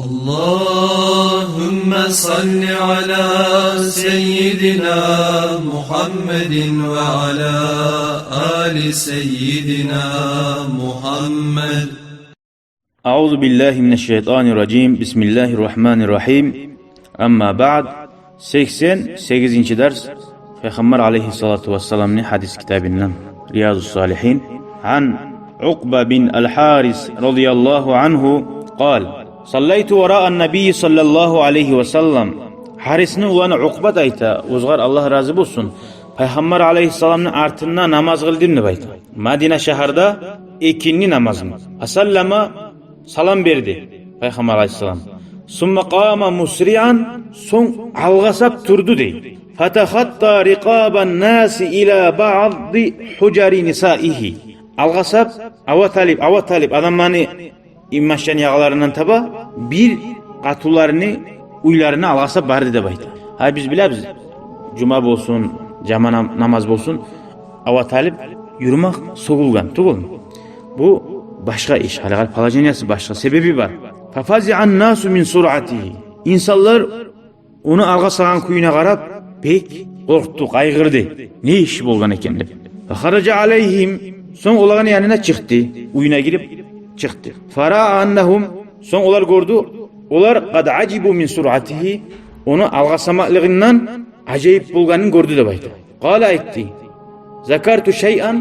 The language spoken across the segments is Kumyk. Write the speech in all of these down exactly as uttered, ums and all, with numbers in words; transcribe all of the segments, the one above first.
اللهم صل على سيدنا محمد وعلى آل سيدنا محمد. أعوذ بالله من الشيطان الرجيم. بسم الله الرحمن الرحيم. أما بعد. Сексен сегизинчи дарс. Пайхаммар алейгьиссалату вассаламны гьадис китабындан. رياض الصالحين. عن عقبة بن الحارث رضي الله عنه قال: صليت وراء النبي صلى الله عليه وسلم. Гьарисни уланы Укъбат айта, огъар Аллагь рази болсун, Пайхаммар алейгьиссаламны артында намаз къылдым деп айта. Мадина шагьарда экинни намазын. فسلم, салам берди Пайхаммар алейгьиссалам. ثم قام مسرعا, сонг алгъасап турду дей. فتخطى رقاب الناس إلى بعض حجر نسائه. Алгъасап, аваталып, аваталып, адамланы иммашгъан ягъаларындан таба бир къатынларыны уьйлерине алгъасап барды деп айта. Гьа, биз билебиз, жума болсун, жамаат намаз болсун, аваталып юрюмек сёгюлген тюгюлмю? Бу башгъа иш, гьалиги положениясы башгъа, себеби бар. ففزع الناس من سرعته. Инсанлар ону алгъасагъан кююне къарап, бек къоркъду, къайгъырды. Не иш болгъан экен деп. فخرج عليهم, сонг оланы янына чыкъды, уьюне гирип чыкъды. فرأى أنهم, сонг олар гёрдю, олар قد عجبوا من سرعته, ону алгъасамакълыгъындан ажайып болгъанын гёрдю деп айта. قال, айтды: ذكرت شيئا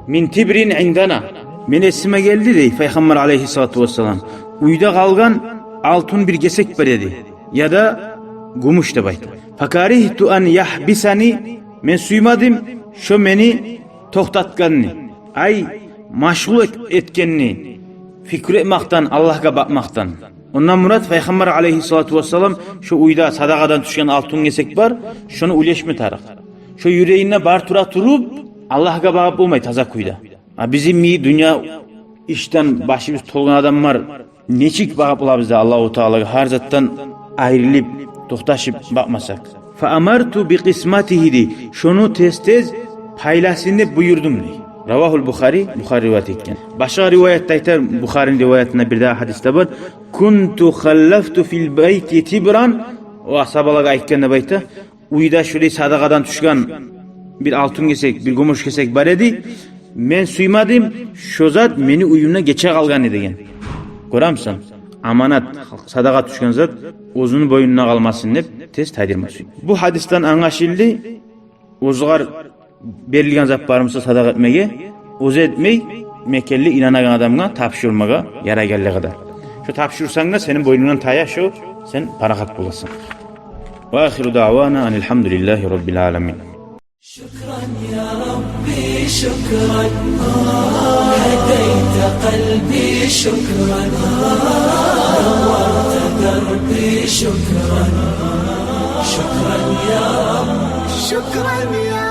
من تبر عندنا. Мени эсиме гелди дей Пайхаммар алейгьиссалату вассалам, уьйде къалгъан алтын бир гесек бар эди, яда гюмюш деп айта. فكرهت أن يحبسني, мен сюймедим шо мени токътатгъанны, ай, машгъул эт-, этгенни, пикру этмекден, Аллагьгъа бакъмакъдан. Ондан мурат, Пайхаммар алейгьиссалату вассалам шо уьйде садагъадан тюшген алтын гесек бар, шону уьлешме тарыкъ. Шо юрегинде бар тура туруп, Аллагьгъа багъып болмай таза кюйде. А бизин ми дюнья ишден башыбыз толгъан адамлар нечик багъып болабыз да Аллагьу Таалагъа, гьар затдан айрылып, токъташып бакъмасакъ? فأمرت بقسمته, дей, шону тез-тез пайласын деп буюрдум дей. رواه البخاري, Бухари риваят этген. Башгъа риваятда айта, Бухарини риваятында бирдагъы гьадисде бар: كنت خلفت في البيت تبرا. О асгьабалагъа айтгъан деп айта, уьйде шулай садагъадан тюшген бир алтын гесек, бир гюмюш гесек бар эди. Мен сюймедим шо зат мени уьюмде гече къалгъанны деген. Гёремисен, аманат, садагъа тюшген зат оьзюню бойнунда къалмасын деп тез тайдырма сюйдю. Бу гьадисден англашылды, огъар берилген зат бар буса садагъа этмеге, оьзю этмей, мекенли инанагъан адамгъа тапшурмагъа ярайгъанлыгъы да. Шо тапшурсанг да, сени бойнунгдан тая шо, сен парахат боласан. وآخر دعوانا أن الحمد لله رب العالمين. شكرا يا ربي، شكرا. هديت قلبي، شكرا. نورت دربي، شكرا. شكرا يا رب. شكرا يا